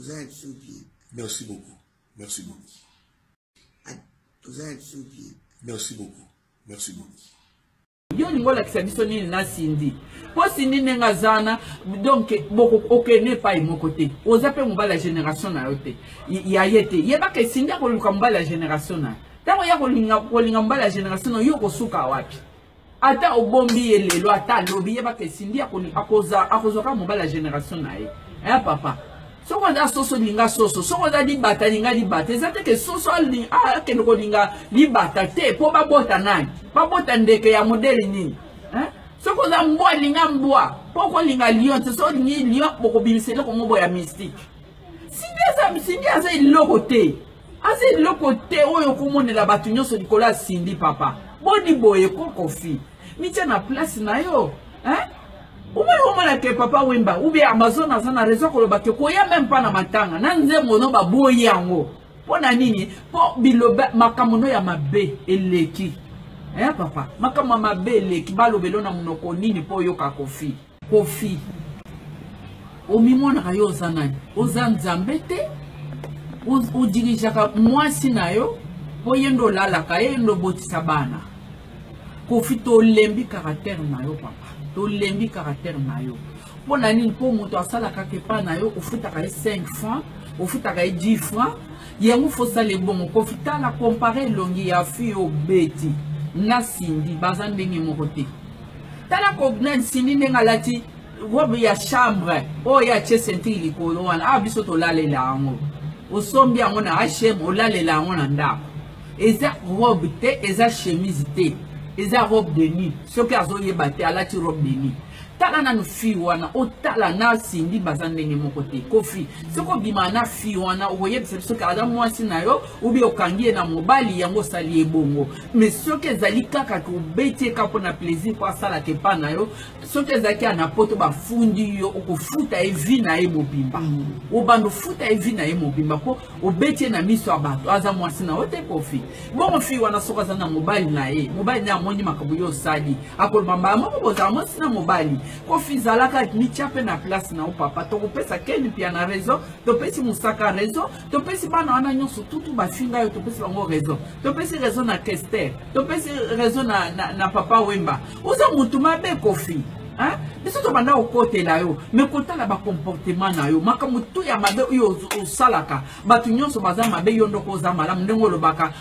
Toza na biso bien. Merci beaucoup. Merci beaucoup. Toza na biso bien. Merci beaucoup. Merci beaucoup. Yo olingi olakisa biso nini na Cindy? Po Cindy ndenge aza wana donc okende epai moko te. Oza pe mobali ya generation na yo te. Ya ye te. Yeba ke Cindy akoluka mobali ya generation na yo. Tango ya kolinga kolinga mobali ya generation na yo okosuka wapi? Ata obombi ye lelo ata alobi yeba ke Cindy akozwa kaka mobali ya generation na ye. Eh papa. Soki oza soso linga soso, soki oza libata linga libata. Eza te ke soso akende kolinga libata te mpo babota nani? Babota ndeke ya modele nini? Hein? Soki oza mbwa linga mbwa, mpo okolinga lion te. Soki olingi lion bokobimisa eloko moko ya mystique. Cindy aza Cindy aza eloko te. Aza eloko te oyo okomonela bato nyonso likolo ya Cindy papa. Boni boye ko Koffi. Mitia na place na yo. Hein? Omoni omona ke papa Wemba ou bien Amazon aza na raison koloba ke koya même pas na matanga na nzembo no baboyi yango. Mpo na nini? Mpo biloba makambo no ya mabe eleki. Eh papa, makambo ya mabe eleki balobelo na monoko nini mpo oyoka Koffi? Koffi, omimonaka yo oza nani? Oza nzambe te? Odirigeaka mwasi na yo mpo ye nde olalaka ye nde obotisa bana. Koffi, tolembi caractère na yo papa, tolembi caractère na yo. Mpo na nini? Mpo moto asalaka epa na yo, ofutaka ye 5 francs, ofutaka ye 10 francs, yango fosala ebongo. Koffi, tala compare elongi ya fille obeti na Cindy, baza ndenge moko te. Tala ko Cindy ndenge alati robe ya chambre oyo ye atie ceinture likolo wana, awa biso tolalela yango, osombi yango na H&M, olalela yango na ndako. Eza robe te, eza chemise te, eza robe de nuit. Soki azoyeba te, alati robe de nuit. Tala nanu fille wana, otala na Cindy baza ndenge moko te. Koffi, soki obima na fille wana, okoyebisa biso ke aza mwasi na yo, ou bien okangi ye na mobali, yango osali ye bongo. Mais soki ezali kaka ke obeti ye kaka mpona plaisir mpo asalaka epa na yo, soki ezalaki ya na poto bafundi yo, okofuta ye vie na ye mobimba. Obanda ofuta ye vie na ye mobimba mpo obeti ye na miso ya bato, aza mwasi na yo te. Koffi, bongo fille wana soki aza na mobali na ye, mobali na ye amoni makambo yo osali, akoloba mbala moko bozala mwasi na mobali. Koffi, zalaka mitia mpe na place na yo papa. Tokopesa Ken Mpiana raison, topesi Mosaka raison, topesi bana wana nyonso tutu bafinga yo, topesi bango raison, topesi raison na Kester, topesi raison na papa Wemba. Oza mutu mabe Koffi. Hein? Biso tobanda kokotela yo, mais kotala ba comportement na yo, makambo tu ya mabe oyo osalaka, bato nyonso baza mabe, yo ndoko oza malamu, ndenge olobaka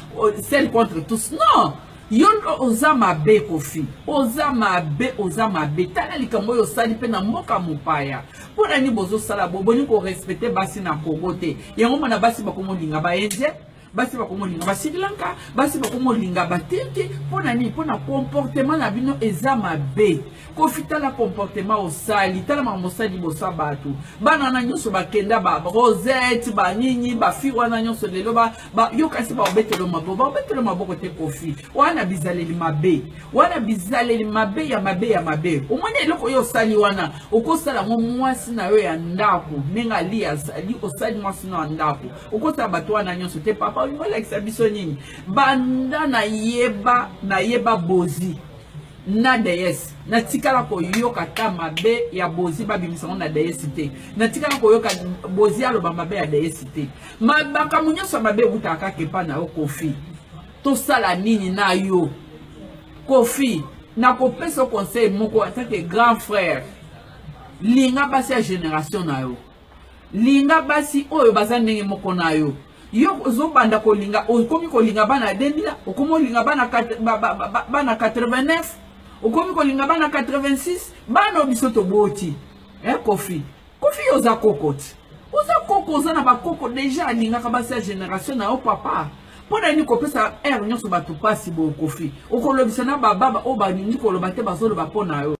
seul contre tous. Non, yo ndo oza mabe Koffi, oza mabe, oza mabe. Tala likambo oyo osali mpe na mboka mopaya. Mpo na nini bozosala bo? Boni korespecte basi na Congo te. Yango mona basi bakomolinga ba Indien, basi bakomolinga ba Sri Lanka, basi bakomolinga ba Turquie. Mpo na nini? Mpo na comportement na bino eza mabe. Koffi, tala comportement osali, tala makambo osali liboso ya bato. Bana wana nyonso bakenda ba Rosette, ba nini, ba fille wana nyonso lelo ba, ba yo kasi ba obetelo maboko, ba obetelo maboko te Koffi. Wana bizaleli mabe, wana bizaleli mabe ya mabe ya mabe. Omoni eloko oyo osali wana, okosala ngo mwasi na yo ya ndako, ndenge ali azali, osali mwasi na yo ya ndako. Okosala bato wana nyonso te papa. Olingi olakisa biso nini? Banda nayeba, nayeba Bozi na DS, natikala koyoka ta mabe ya Bozi babimisa ngo na DS te. Natikala koyoka Bozi aloba mabe ya DS te. Makambo nyonso ya mabe ebutaka kaka epa na yo Koffi. Tosala nini na yo Koffi? Nakopesa conseil moko en tant que grand frère, linga basi ya génération na yo, linga basi oyo baza ndenge moko na yo. Yo ozobanda kolinga, okomi kolinga bana 2000, okomi kolinga bana bana 89, okomi kolinga bana 86, bana biso toboti. Eh Koffi, Koffi yo oza koko ti. Oza koko, oza na bakoko déjà, alingaka basi ya génération na yo papa. Mpo na nini kopesa aire nyonso bato pasi boye Koffi? Okolobisa na bababa oyo balingi koloba te, bazoloba mpo na yo.